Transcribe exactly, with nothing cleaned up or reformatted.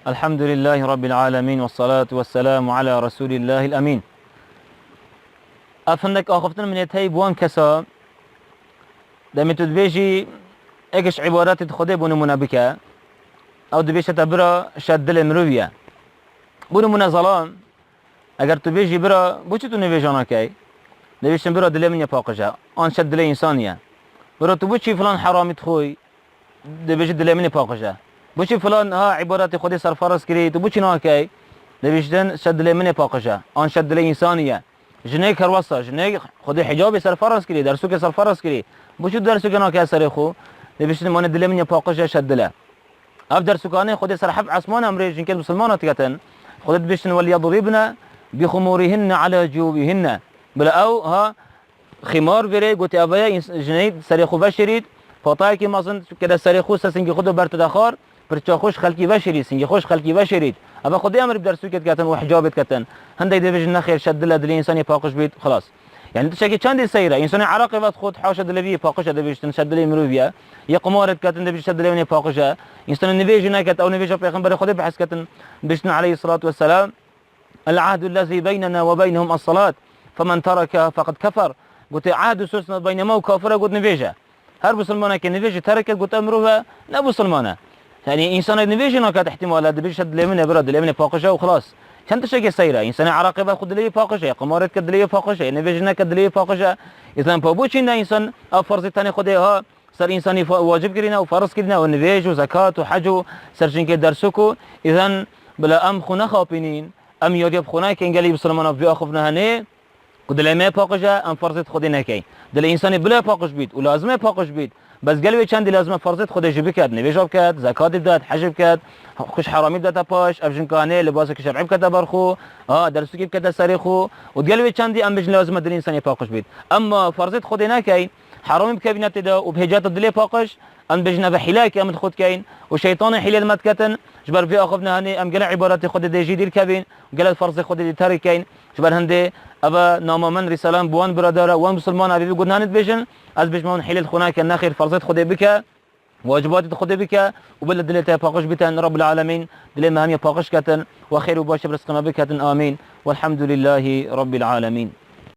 Elhamdülillahi Rabbil alemin ve salatu ve selamu ala Resulillahil emin. Ev hindek axiftin min ê tey bi wan kesa, demê tu dibêjî, êk ji îbaretê di Xwedê bo nimûne bike, ew dibêje te bira şet dilê mirovî ye. Bo nimûne zalam, eger tu bêjî bira, boçi tu nivêja nakey? Dibêjin bira dilê min yê paqij e, an şet dilê însanî ye. Bira tu boçî filan heramî dixwî? Dibêje dilê min ê paqij e. Boçî filan ha îbaretê Xwedê serferaz kirî, tu boçî nakey? Dibêjin şet dilê min ê paqij e, an şet dilê însanî ye. Jinêk her wesa, jinêk Xwedê hicabê serferaz kirî, dersûkê serferaz kirî. Boçî tu dersûkê nakeye serê xwe? Dibêjin manê dilê min yê paqij e şet dil e. Ev dersûkanê Xwedê ser heft esman emrê jinkê misilmana diketin. Xwedê dibêjin, "Welyedribne bixumurihinne ala cuyubihinne." Bila ew ha ximar vêrê gotê, ev ye, ins-, jinê serê xwe veşêrît, patayekî mezin kede serê xwe, ser singê xwe do ber tu dexar, pirça xwe ji xelkî veşêrît, singê xwe ji xelkî veşêrît. Ev e Xwedê emir bi dersûkê diketin û hicabê diketin. Hindek dibêjin nexêr, şet dil e, dilê însanê paqij bît, xilas. Yani tiştekî çendî seyr e. Însanê Iraqê ve dixwit haşa dilê vî paqij e, dibêjin şet dilê mirovî ye. Yê qumarê diketin, dibêjin şet dilê wan ê paqij e. Însanê nivêjî neket, ew nivêja Pêxemberê Xwedê behs ketin, dibêjin aleyhissalatu vesselam, "El-ahdu lezî beynena ve beynehum es-salat, femen terekeha feqed kefer." Gotê, "Ehd û sosna beyne me û kafir e," got, "nivêj e." Her bisilmanekê nivêjî terk kir, got, "Ev mirov e, ne bisilman e." Yani însanê nivêjî naket ihtimal e, dibêjî şet dilê min e, bira dilê min ê paqij e û xilas. Çend tiştekê seyr e. Însanê Iraqê ve xwe dilê wî paqij e, qumarê dike dilê wî paqij e, nivêjî neke dilê wî paqij e. Îzan pa boçî ne însan ev ferzê tenê Xwedê ha ser însanî fa-, wacib kirîne û ferz kirîne û nivêj û zekat û hec û ser jinkê dersûk û îzan bila em xwe nexapînîn, em yadiya bi xwe nekin gelî bisilmana vê axiftina henê ku dilê me paqij e, em ferzêt Xwedê nekeyn. Dilê însanê bila paqij bît û lazim e paqij bît. Bes gel wê çendî lazim e ferzêt Xwedê jî biket, nivêja biket, zekatê bidet, hecê biket, xwe ji heramî bidete paş, ev jinka henê libaseke şer'î bikete ber xwe, ha, dersûkê bikete serê xwe û gel wê çendî em bêjin lazim e dilê însanê paqij bît. Emma ferzêt Xwedê nekeyn, heramî bikevîne tê de û bi hêceta dilê paqij, em dibêjin ev hîleyeke em di xwe dikeyn û şeytanê hîlê li me diketin, ji ber vê axiftina henê em gelek îbaretê Xwedê dê jî dîr kevîn û gelek ferzê Xwedê dî terk keyn. Ji ber hindê ev e nama min, rîsala min bi wan biradara, wan bisilmana vê vê gotinanê dibêjin, ez dibêjim wan hîlê li xwe nake, nexêr ferzêt Xwedê bike, wacibatê di Xwedê bike û bila dilê te paqij bîte, Rabbil Alemîn dilê me hemiya paqij ketin, we xêr û başê bi rizqê me biketin, amîn. Welhamdulillahî Rabbil Alemîn.